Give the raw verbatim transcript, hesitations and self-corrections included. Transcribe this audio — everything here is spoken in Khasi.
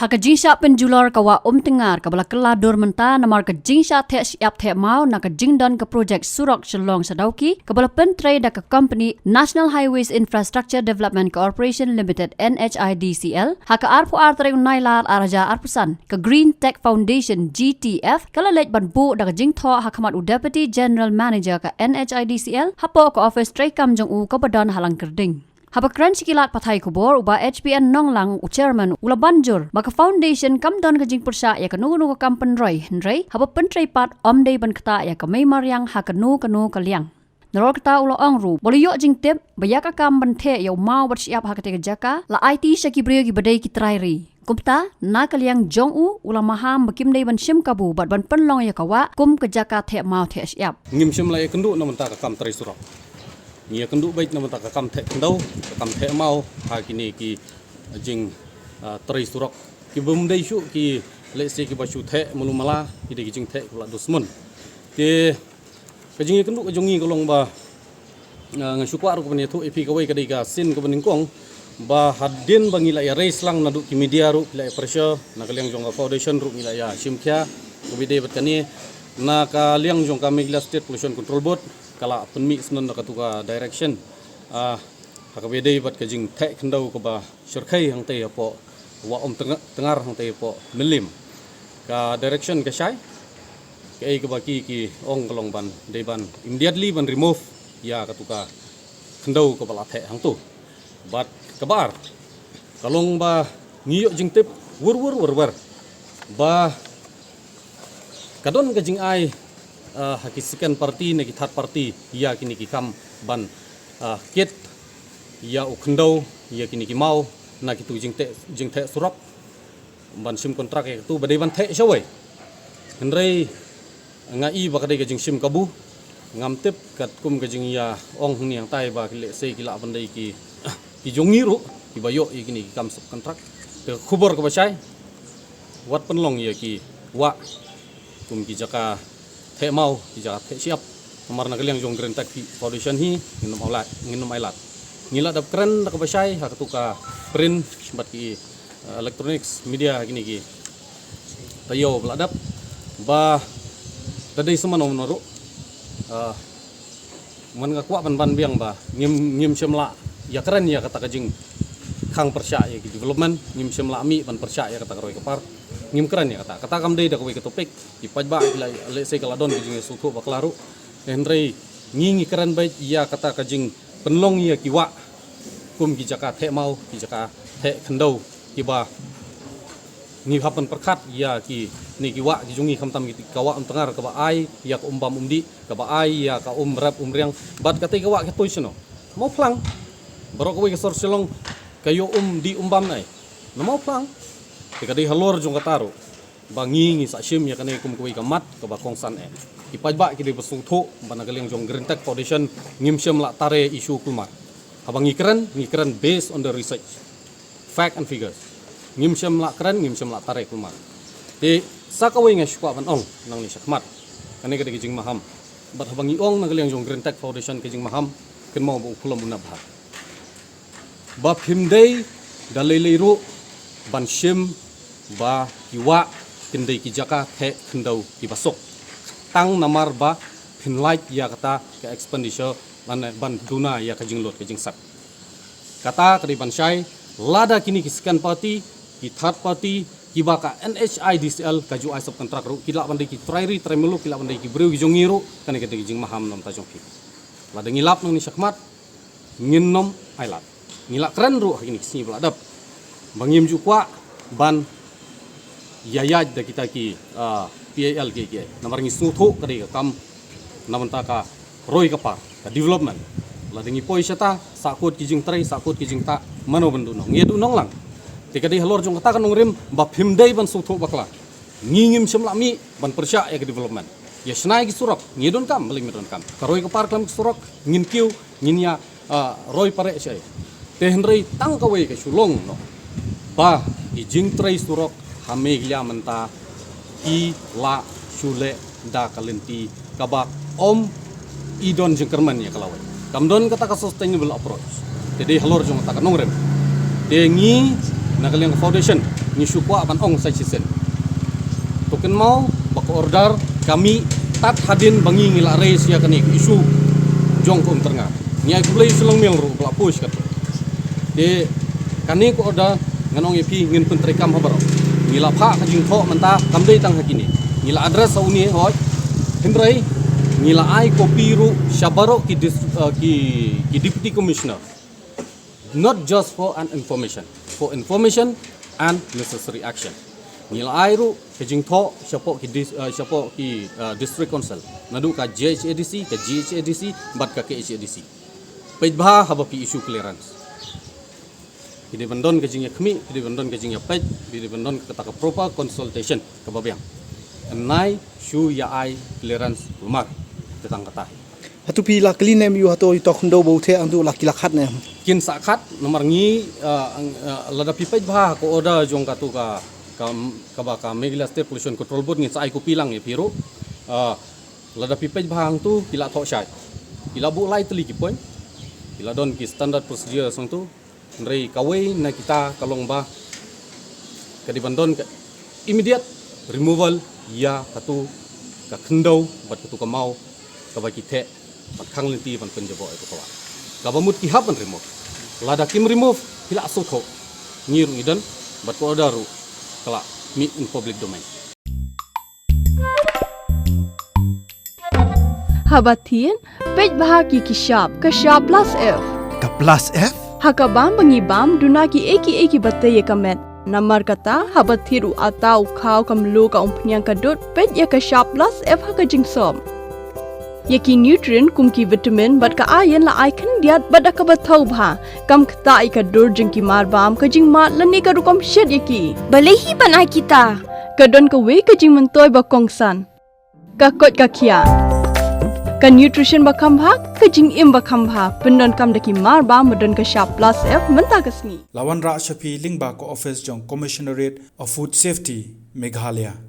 Ha ka jingshah pynjulor ka wah Umtngar kaba la kylla dur mynta namar ka jingshah theh shyiap theh maw na ka jingdon ka projek surok Shillong sha Dawki kaba la pyntrei da ka company National Highways Infrastructure Development Corporation Limited, N H I D C L, ha ka arphew ar tarik u Nailar ar hajar arphew san, ka Green Tech Foundation, G T F, ka la leit ban buh da ka jingthoh ha khmat u Deputy General Manager ka N H I D C L hapoh ka office treikam jong u kaba don ha Langkyrding. Haba kren sha ki lad pathai khubor, u Bah H P N Nonglang, u chairman, u la ban jur ba ka foundation kam don ka jingpyrshah ïa kano kano ka kam pynroi, hynrei haba pyntrei pat ym dei ban ktah ïa ka mei mariang ha kano kano ka liang. Nalor kata u la ong ruh ba u la ïoh jingtip ba ïa ka kam ban theh ïa u maw bad shyiap ha katei ka jaka la aiti sha ki briew kiba dei ki trai ri. Kumta na ka liang jong u, u la maham ba kim dei ban shim kabu bad ban pynlong ïa ka wah kum ka jaka theh maw theh shyiap. Ngim shym la ïakynduh na bynta ka kam trei surok. Ngi ïakynduh beit na bynta ka kam theh khyndew, ka kam theh maw ha kine ki jing, ah, trei surok. Ki bym dei shuh ki, let's say, kiba shu theh malu mala, ki dei ki jingtheh kiba la dusmon. Te ka jingïakynduh ka jong ngi ka long ba, ah, nga shu kwah ruh ka ban ïathuh ïa phi kawei ka dei ka sien kaba nyngkong ba hadien ba ngi la ïa raise lang naduh ki media ruh ki la ïa pressure, na ka liang jong ka foundation ruh ngi la ïa shim khia, kaba ïadei bad kane, na ka liang jong ka Meghalaya State Pollution Control Board ka la pynmih syndon da katu ka direction. Ah, ha kaba ïadei bad ka jingtheh khyndew kaba shyrkhei hangtei hapoh wah Umtngar hangtei hapoh Mylliem. Ka direction ka shai, kaei kaba ki, ki ong ka long ban, dei ban immediately ban remove ïa katu ka khyndew kaba la theh hangto. Bad kaba ar ka long ba ngi ïoh jingtip wur wur wur wur ba ka don ka jingai, ah, ha ki second party ne ki third party ïa kine ki kam ban, ah, kit ïa u khyndew ïa kine ki maw na kitu jingtheh, jingtheh surok ban shim kontrak ïa katu ba dei ban theh shawei. Hynrei nga i ba ka dei ka jingshim kabu, ngam tip katkum ka jingïaong hangne hangtai ba ki, let's say, ki lah ban dei ki, ki jong ngi ruh kiba ïoh ïa kine ki kam subcontract. Te ka khubor kaba shai, wat pynlong ïa ki wah kum ki jaka theh maw, ki jaka theh shyiap. Namar na ka liang jong Green Tech Foundation hi ngin ym ai lad, ngin ym ai lad. Ngi la dep kren da kaba shai ha katu ka print bad ki, eh, electronics media ha kine ki taïew ba la dep ba da dei sa mano mano ruh, eh, man nga kwah ban ban biang ba ngim, ngim shym lah ïakren ïa kata ka jingkhang pyrshah ïa ki development, ngim shym lah mih ban pyrshah ïa kata ka roi ka par. Ngim kren ïa kata. Kata kam dei da kawei ka topic. Ki paidbah ki la, let's say, ka la don ka jingïasngewthuh bakla ruh. Hynrei ngi, ngi kren beit ïa kata ka jingpynlong ïa ki wah kum ki jaka theh maw, ki jaka theh khyndew, kiba ngi hap ban pyrkhat ïa kine ki wah ki jong ngi, khamtam ki, ka wah Umtngar kaba ai ïa ka um bam um dih, kaba ai ïa ka um rep um riang. Bad katei ka wah ka tui shano? Mawphlang. Baroh kawei ka sor Shillong ka ïoh um dih um bam ne. Na Mawphlang. Te ka dei halor jong kata ruh ba ngi, ngi sa shim ïa kane kum kawei ka mat kaba kongsan eh. Ki paidbah ki dei ba sngewthuh ba na ka liang jong Green Tech Foundation ngim shym lah tare issue kulmar. Haba ngi kren, ngi kren based on the research, fact and figures. Ngim shym lah kren, ngim shym lah tare kulmar. Te sa kawei nga shu kwah ban ong nangne shakhmat. Kane ka dei ka jingmaham. Bad haba ngi ong na ka liang jong Green Tech Foundation ka jingmaham, kynmaw ba u pulom u nap bha. Ba phim dei da lei lei ruh ban shim ba ki wah kin dei ki jaka theh khyndew kiba suk. Tang namar ba phin lait ïa kata ka expenditure, ban, ban duna ïa ka jinglut ka jingsat. Kata ka dei ban shai, lada kine ki second party, ki third party, kiba ka N H I D C L ka ju ai subcontract ruh, ki lah ban dei ki trai ri trai muluk, ki lah ban dei ki briew ki jong ngi ruh, kane ka dei ka jingmaham namar ta jong phi. Lada ngi lap nangne shakhmat, ngin ym ai lad. Ngi la kren ruh ha kine ki sngi ba la dep ba ngim ju kwah ban ïaid da kita ki, ah, P I L ki, ki. Namar ngi sngewthuh ka dei ka kam na bynta ka roi ka par, ka development. Lada ngi poi shata, sahkut ki jingtrei, sahkut ki jingtah, mano ban duh nong? Ngi duh nong lang. Te ka dei halor jong kata ka nongrim ba phim dei ban sngewthuh bakla. Ngi ngim shym lah mih ban pyrshah ïa ka development. Ïa shna ïa ki surok, ngi donkam, balei ngim donkam? Ka roi ka par khlem ki surok, ngin kiew, ngin ïa, ah, roi pareh shaei. Te hynrei tang kawei ka shu long noh ba ki jingtrei surok ha Meghalaya mynta ki la shu leh da ka lynti kaba ym i don jingkyrmen ïa ka lawei. Kam don kata ka sustainable approach. Te dei halor jong kata ka nongrim. Te ngi na ka liang ka foundation ngi shu kwah ban ong sa shisien. To kynmaw ba ka order ka mih tad hadien ba ngi ngi la raise ïa kane ka issue jong ka umtyrnga. Ngi ai khublei sha u Lyngmil ruh ba la push katto. Te kane ka order ngan ong ïa phi ngin pyntreikam ha baroh. Ngi la phah ka jingthoh mynta kam dei tang ha kine. Ngi la address ha une hoi. Hynrei ngi la ai copy ruh sha baroh ki dis-, uh, ki, ki deputy commissioner. Not just for an information, for information and necessary action. Ngi la ai ruh ka jingthoh shapoh ki dis-, uh, shapoh ki, uh, district council. Naduh ka J H A D C, ka G H A D C, bad ka K H A D C. Peit bha haba phi issue clearance. Phi dei ban don ka jingïakhmih, phi dei ban don ka jingïapeit, phi dei ban don kata ka proper consultation kaba biang. Nai shu ïa ai clearance kulmar. Te tang kata. Hato phi la kylli ne em ïa u hato ïa u khyndew ba u theh hangto la ki la khat ne em? Kin sa khat namar ngi, uh, ang-, uh, lada phi peit bha ka order jong kato ka, ka, kaba ka Meghalaya State Pollution Control Board ngin sa ai copy lang ïa phi ruh. Uh, lada phi peit bha hangto ki la thoh shai. Ki la buh lai tylli ki point. Ki la don ki standard procedure hangto. Hynrei kawei na kita ka long ba ka dei ban don ka immediate removal ïa kato ka khyndew bad kato ka maw kaba ki theh ban khang lynti ban pynjaboh ïa kato ka wah. Kaba mut ki hap ban remove. Lada kim remove ki la sngewthuh. Ngi ruh ngi don bad ka order ruh ka la mih in public domain. Haba thied, peit bha ki ki shap, ka shap plus F. Ka plus F? Ha ka bam ba ngi bam, duna ki ei ki ei kiba tei ïa ka met. Namar kata, haba thied u atta u khaw ka mluh ka umphniang ka dud, peit ïa ka shap plus F ha ka jingsop. Ïa ki nutrient kum ki vitamin bad ka iron la ai khyndiat bad da kaba thaw bha. Kam ktah ïa ka dur jong ki marbam, ka jingmad lane ka rukom shet ïa ki. Balei hi ban ai kita? Ka don kawei ka jingmyntoi ba kongsan. Ka koit ka khiah. Ka nutrition ba kham bha, ka jingim ba kham bha. Pyndonkam da ki marbam ba don ka shap plus F mynta ka sngi. La wanrah sha phi lyngba ka office jong Commissionerate of Food Safety, Meghalaya.